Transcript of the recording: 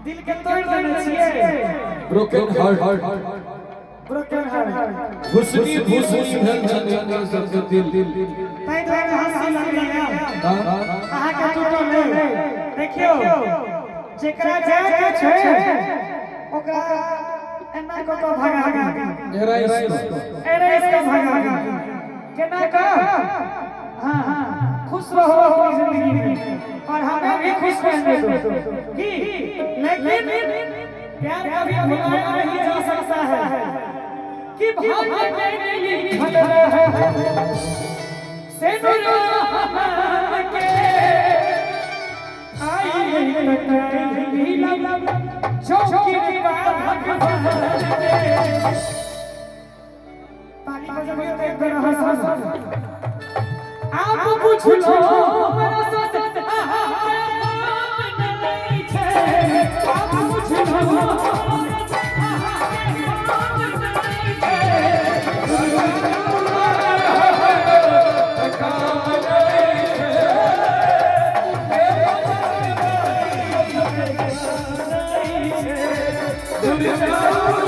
दिल के तोड़ देने छियै। Broken heart, broken heart. भुसनी भुसनी भेल छनि हिनकर सबके दिल। ताहि दुआरे हंसी लगैया। हाँ? अहाँके टूटल नहि। देखियौ, जेकरा जाय के छै ओकरा एना कऽ कऽ भगा दी। एराइस। एराइस कऽ भगा दी। केना कऽ? हाँ हाँ, खुश रहो अपनी जिंदगी में और हमें भी खुश रहने दो की। लेकिन प्यार कभी भुलाया नहीं जा सकता है कि भाग्य में लिखल रहे से के आई जो कृपा भगवान के। ताली बजबियो तो एक बेर हंस हंस। आप पूछ लो मेरा सस नहीं छै। आप पूछ लो। दुर्गा।